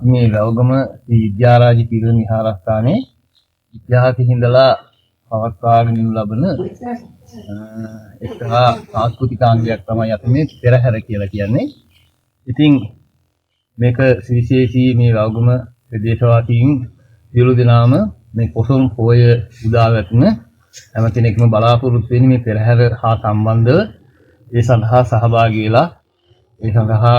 අපි මේ වැව්ගම ශ්‍රී විද්‍යාරාජ පිරිවෙන් විහාරස්ථානයේ ඉතිහාසයේ ඉඳලා පවත්වාගෙන යනු ලබන එක්තරා සංස්කෘතික අංගයක් තමයි අපි මේ පෙරහැර කියලා කියන්නේ. ඉතින් මේක සුවිශේෂී මේ වැව්ගම ප්‍රදේශවාසීන් සියලු දෙනාම මේ පොසොන් පෝය උදා වැටෙන හැම කෙනෙක්ම බලාපොරොත්තු වෙන්නේ මේ පෙරහැර හා සම්බන්ධව ඒ සඳහා සහභාගී වෙලා ඒ සඳහා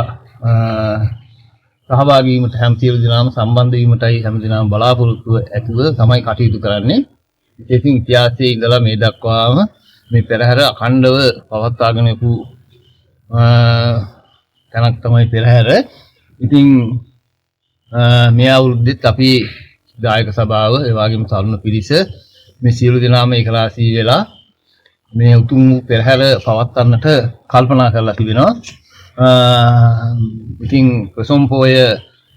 සහභාගී වීමට හැම සියලු දෙනාම සම්බන්ධ වීමටයි හැම දෙනාම බලාපොරොත්තුව ඇතිව තමයි කටයුතු කරන්නේ. ඉතින් ඉතිහාසයේ ඉඳලා මේ දක්වාම මේ පෙරහැර අඛණ්ඩව පවත්වාගෙන යපු තැනක් තමයි පෙරහැර. ඉතින් මේ අවුරුද්දෙත් අපි ගායක සභාව, ඒ වගේම තරුණ පිරිස මේ සියලු දෙනාම ඒකරාශී වෙලා මේ උතුම් වූ පෙරහැර පවත්වන්නට කල්පනා කරලා තිබෙනවා. ඉතින් පොසොන් පෝය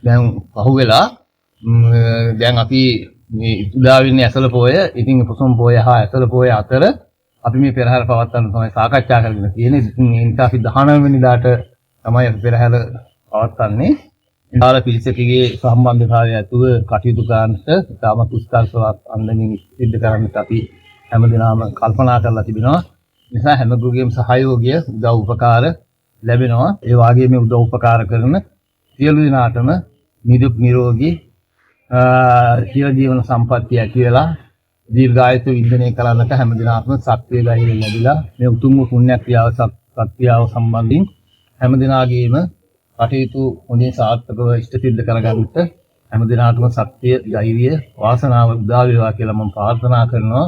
දැන් පහු වෙලා දැන් අපි මේ උදා වෙන්නේ ඇසළ පෝය. ඉතින් පොසොන් පෝය හා ඇසළ පෝය අතර අපි මේ පෙරහැර පවත්වන්න තමයි සාකච්ඡා කරගෙන තියෙන්නේ. ඉතින් ඒ නිසා අපි 19 වෙනිදාට තමයි අපි පෙරහැර පවත්වන්නේ. විශාල පිරිසකගේ සම්බන්ධතාවය ඇතුව කටයුතු කරන්නට ඉතාමත් උත්කර්ෂවත් අන්දමින් සිද්ධ කරන්නට අපි හැම දිනම කල්පනා කරලා තිබෙනවා. නිසා හැම කෙනෙකුගේම සහයෝගය, උදව් උපකාර ලැබෙනවා. ඒ වගේම මේ උදව් උපකාර කරන සියලු දෙනාටම නිදුක් නිරෝගී චිර ජීවන සම්පන්නිය ඇති වෙලා දීර්ඝායුෂ වින්දනය කරන්නට හැම දිනාටම ශක්තිය ධෛර්යය ලැබිලා මේ උතුම් වූ පුණ්‍ය ක්‍රියාව සත්‍යාව සම්බන්ධයෙන් හැම දිනාගේම කටයුතු හොඳින් සාර්ථකව ඉෂ්ට සිද්ධ කරගන්නට හැම දිනාටම ශක්තිය, ධෛර්යය, වාසනාව උදා වේවා කියලා මම ප්‍රාර්ථනා කරනවා.